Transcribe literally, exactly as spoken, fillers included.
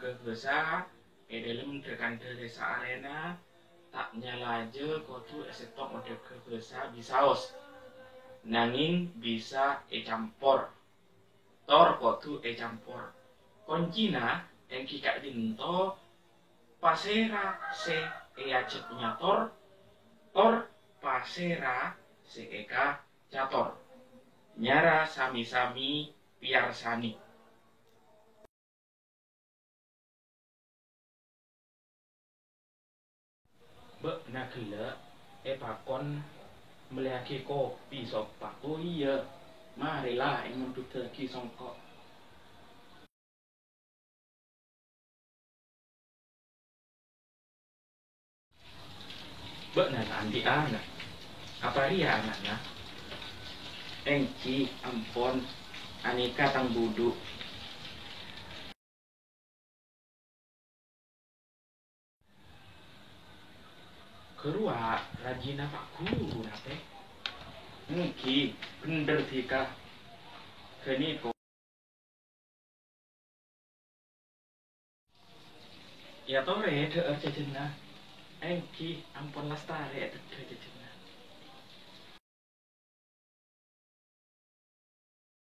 Ghâbâsa è dhâlem dhâ-kandhâ rè-saarèna ta' nyalaja kodhu èsettong oḍhâ ghâbâsa bisaos, nangèng bisa ècampor. Tor kodhu ècampor. Koncèna èngghi ka'ḍinto, pasèra sè èajhâk nyator, tor pasèra sè èkacator. Nyara sami-sami pèyarsanè. Bâ'na ghellâ' èpakon mellèyaghi kopi sopa? Oh iyâ, marè la èmondhuddhâghi songko'. Bâ'na la anḍi' ana'? Apa rèya ana'na? Èngghi, ampon, anèka tang buḍu. Ghâruwa rajina Pa' Ghuru, napa? Èngghi, bhender dhika. Ghânèka. Èyatorè ḍhâ'âr jhâjhânna. Èngghi, ampon lastarè èteḍḍhâ jhâjhânna.